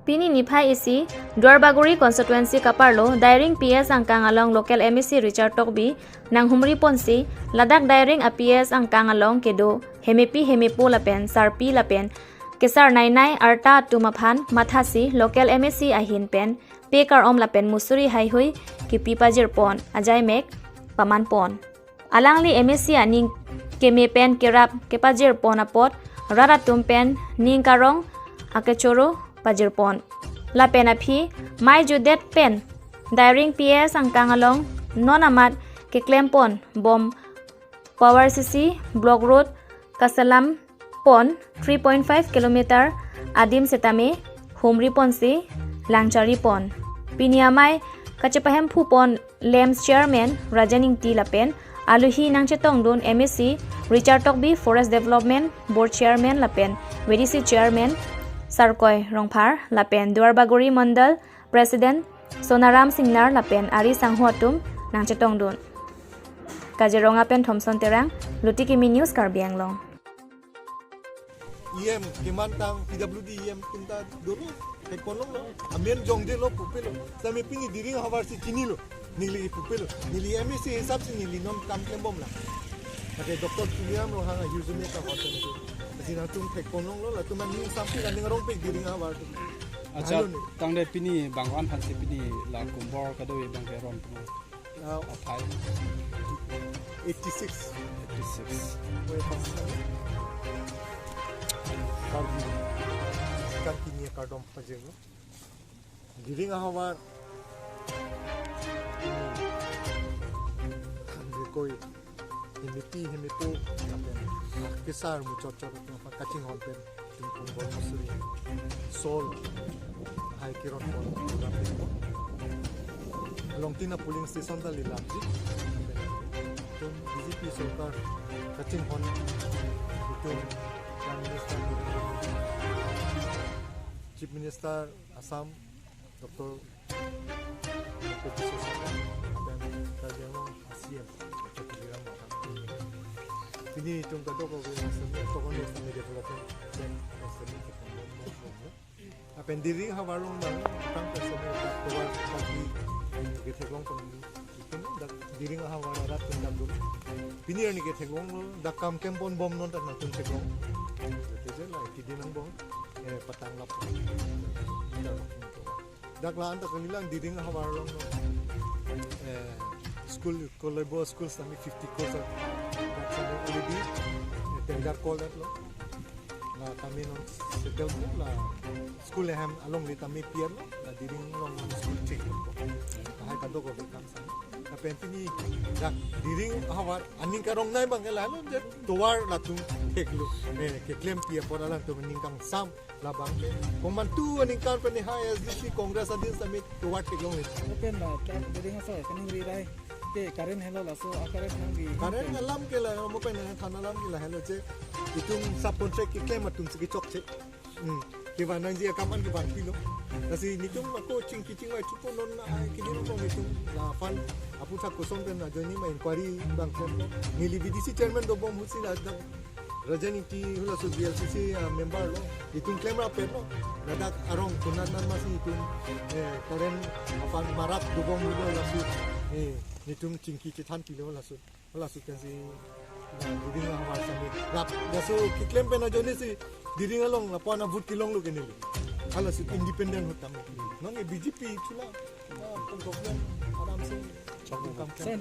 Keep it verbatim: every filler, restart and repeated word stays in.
Pini niphai isi Duarbagori constituency kaparlo Dairing P S angkang along local M A C Richard Tokbi nanghumri ponsi ladak Dairing a P S angkang along kedo hemepi hemepo lapen sarpi lapen kesar nainai arta atum aphan mathasi local M A C ahin pen pe kar-om lapen musuri haihui kipi pajir pon ajaimek paman pon. Alangli M A C aning keme pen kerap kepajir pon apot rat atum pen ning karong akechoro pajir pon. Lapen aphi mai judet pen Dairing P S angkang along non amat keklem pon bom power C C block road kaselam pon three point five kilometer adim setame humri ponsi langchari pon. Pini amei kachepahemphu pon LAMPS chairman Rajan Ingti lapen aluhi nangchetongdun M A C Richard Tokbi, Forest Development Board chairman lapen V D C chairman Sarkoi Rongphar lapen Duarbagori Mandal President Sonaram Singnar lapen ari sangho atum nangchetongdun. Kaziranga pen Thomson Terang, Luti Kimi News, Karbi Anglong. E M kemantang P W D E M atum ta dolo, thekponlonglo, amen jongdelo, pupelo. Sami pini Dering ahavar si chinilo, ningli pupelo. Ningli M A C hisap si ningli non kam klembomlang. Ake Doctor Tuliram Ronghang ahirjume ta hotel itu. Asi nangtum thekponlonglo, latum aning sampi aning rongpik Dering ahavar tu. Acha, Halo ni. Tangte pini bangvan aphansi pini la kumbor kado-i bangke ron tu. Now, aphai eighty-six. Eighty-six. Wait, Karbi. Kan kini kardom pajirlo. Dering ahavar. Koi. Hemepi, hemepo. Kesar muchot chot. Kachinghon pen. Tum kumbor musuri. Sol. Hai kiron pon. Along tina polling station ta lilapji. Tum B J P sorkar kachinghon. Tum Prime Minister, Chief Minister Assam, Doctor Himanta Biswa Sarma, dan Karbi Anglong C E M, Doctor Tuliram Ronghang. Pini tum kadokave, Assam, Assam development, Assam. Lapen Dering ahavar along bang, tang personal, dak tovar party ketheklong pon, dak Dering ahavar arat tum dak dolo. Pini arni ketheklonglo, dak kam klem pon bomnon ta nangtum theklong. Jadi la, kidi nangbong, eh, patang lap. Dak la-an ta kalilang Dering ahavar along, eh, school, college school sami fifty crores, dak sami already, eh, tender call lo. La kami non settle lo, la school ahem along le kami pian lo, la Dering along school chek lo. Lahai kadokave kam sang. Lapen pini dak Dering ahavar aning karong nei bangke lahelo je tovar latum theklo. Eh, keklem pi apor alangtum aning kangsam labangke. Komantu aningkan pen hai S D C Congress adin sami tovar theklong ni. Open la, ta Dering asai, kaning ri rai. Ke current helo laso, a current nang di. Current alam ke la, mo pen nang than alam ke lahelo je. Itum subcontract keklem atum si kechokche. Hmm. Kevan nangji akam an kevan pilo. Lasi nitum ako chingki chingvai chupo non na ai kidi nong nitum la fund aputhak koson pen ajoine ma inquiry bang klem. Neli V D C chairman dobom ahutsi la dak Rajan Ingti hulaso V L C C, ah, member lo. Itum klemrap pen lo. Ladak arong kunat nan masi itum, eh, current aphan marak dobom lo lasi. Eh, nitum chingki chethan pilo laso. Halaso pensi, ah, Dering ahavar sami rap. Laso keklem pen ajoine si Dering along lapu-an vote kelonglo ke neli. Halaso independent ahut tame. Nonke B J P chula, ah, government aram si chok kam. Sir,